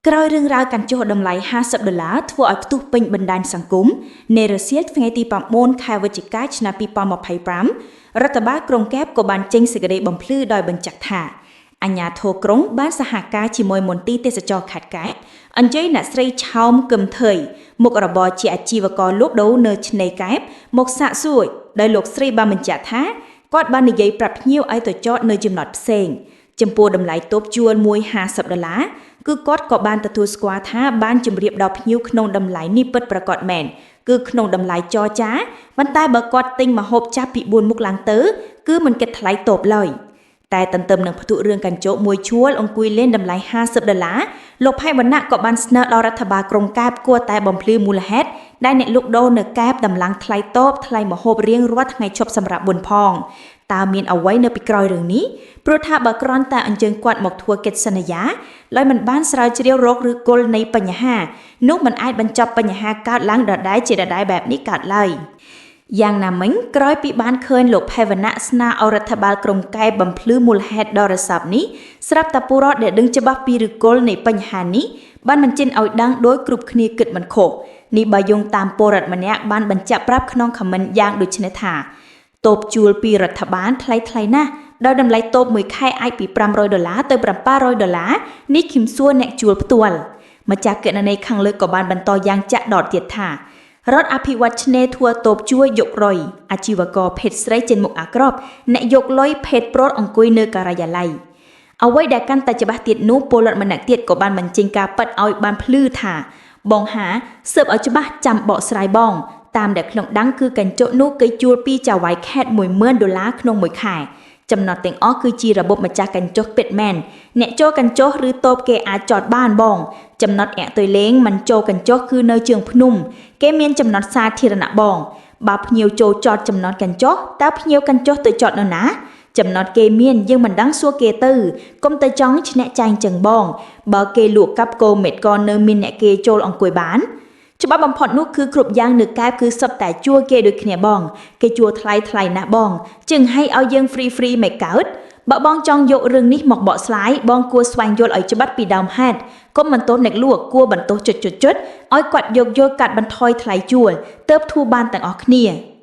ក្រោយរឿងរ៉ាវកាន់ចុះតម្លៃ50ដុល្លារធ្វើឲ្យផ្ទុះពេញបណ្ដាញសង្គមនៅរសៀលថ្ងៃទី9ខែវិច្ឆិកាឆ្នាំ2025រដ្ឋបាលក្រុងកែបក៏បានចេញសេចក្តីបំភ្លឺដោយបញ្ជាក់ថាអាជ្ញាធរក្រុងបានសហការជាមួយមន្ទីរទេសចរខេត្តកែបអញ្ជើញអ្នកស្រីឆោមកឹមថើយមុខរបរជាអាជីវករលក់ដូរនៅឆ្នេរកែបមកសាកសួរដោយលោកស្រីបានបញ្ជាក់ថាគាត់បាននិយាយប្រាប់ភ្ញៀវឲ្យទៅចតនៅចំណតផ្សេងចំពោះតម្លៃតូបជួលមួយ50ដុល្លារគឺគាត់ក៏បានទទួលស្គាល់ថាបានជម្រាបដល់ភ្ញៀវក្នុងតម្លៃនេះពិតប្រាកដមែនគឺក្នុងតម្លៃចរចាប៉ុន្តែបើគាត់ទិញម្ហូបចាប់ពី4មុខឡើងទៅគឺមិនគិតថ្លៃតូបឡើយតែទន្ទឹមនឹងផ្ទុះរឿងកញ្ចក់មួយជួលអង្គុយលេងតម្លៃ50ដុល្លារលោកផៃវណ្ណៈក៏បានស្នើដល់រដ្ឋបាលក្រុងកែបគួរតែបំភ្លឺមូលហេតុដែលអ្នកលក់ដូរនៅកែបតម្លើងថ្លៃតូបថ្លៃម្ហូបរៀងរាល់ថ្ងៃឈប់សម្រាប់បុណ្យផងតើមានអ្វីនៅពីក្រោយរឿងនេះព្រោះថាបើគ្រាន់តែអញ្ជើញគាត់មកធ្វើកិច្ចសន្យាដោយមិនបានស្រាវជ្រាវរកឬគល់នៃបញ្ហានោះមិនអាចបញ្ចប់បញ្ហាកើតឡើងដដែលជាដដែលបែបនេះកើតឡើយយ៉ាងណាមិញក្រោយពីបានឃើញលោកផេវណៈស្នើឲ្យរដ្ឋបាលក្រុងកែបបំភ្លឺមូលហេតុដ៏រសើបនេះស្រាប់តែពលរដ្ឋដែលដឹងច្បាស់ពីឫគល់នៃបញ្ហានេះបានបញ្ចេញឲ្យដឹងដោយគ្រប់គ្នាគិតមិនខុសនេះបើយោងតាមពលរដ្ឋម្នាក់បានបញ្ជាក់ប្រាប់ក្នុងខមមិនយ៉ាងដូចនេះថាតូបជួលពីរដ្ឋបាលថ្លៃថ្លៃណាស់ដោយតម្លៃតូបមួយខែអាចពី500ដុល្លារទៅ700ដុល្លារនេះគឹមសួរអ្នកជួលផ្ទាល់ម្ចាស់គណនីខាងលើក៏បានបន្តយ៉ាងចាក់ដតទៀតថារដ្ឋអភិវឌ្ឍឆ្នេរធ្វើតូបជួយករយអាជីវករភេទស្រីចេញមុខអាក្រប់អ្នកយកលុយភេទប្រុសអង្គុយនៅការិយាល័យអ្វីដែលកាន់តែច្បាស់ទៀតនោះពលរដ្ឋម្នាក់ទៀតក៏បានបញ្ចេញការប៉ັດឲ្យបានភ្លឺថាបងហាស៊ើបឲ្យច្បាស់ចាំបកស្រាយបងតាមដែលក្នុងដឹងគឺកញ្ចក់នោះគេជួលពីចៅហ្វាយខេត10000ដុល្លារក្នុងមួយខែចំណត់ទាំងអស់គឺជារបបម្ចាស់កញ្ចុះពិតមែនអ្នកចូលកញ្ចុះឬតូបគេអាចចតបានបងចំណត់អែកតុយលេងមិនចូលកញ្ចុះគឺនៅជើងភ្នំគេមានចំណត់សាធារណៈបងបើភ្ញៀវចូលចតចំណត់កញ្ចុះតើភ្ញៀវកញ្ចុះទៅចតនៅណាចំណត់គេមានយើងមិនដឹងសួរគេទៅកុំទៅចង់ឈ្នះចាញ់ចឹងបងបើគេលក់កាប់គោមេតកនៅមានអ្នកគេចូលអង្គុយបានច្បាប់បំផុតនោះគឺគ្រប់យ៉ាងនៅកែបគឺសុទ្ធតែជួលគេដូចគ្នាបងគេជួលថ្លៃថ្លៃណាស់បងជាងឲ្យឲ្យយើងហ្វ្រីហ្វ្រីមិនកើតបើបងចង់យករឿងនេះមកបកស្រាយបងគួរស្វែងយល់ឲ្យច្បាស់ពីដើមហេតុកុំបន្ទោសអ្នកលក់គួរបន្ទោសចុចចុចចុចឲ្យគាត់យកយល់កាត់បន្ថយថ្លៃជួលទើបធូរបានទាំងអស់គ្នា។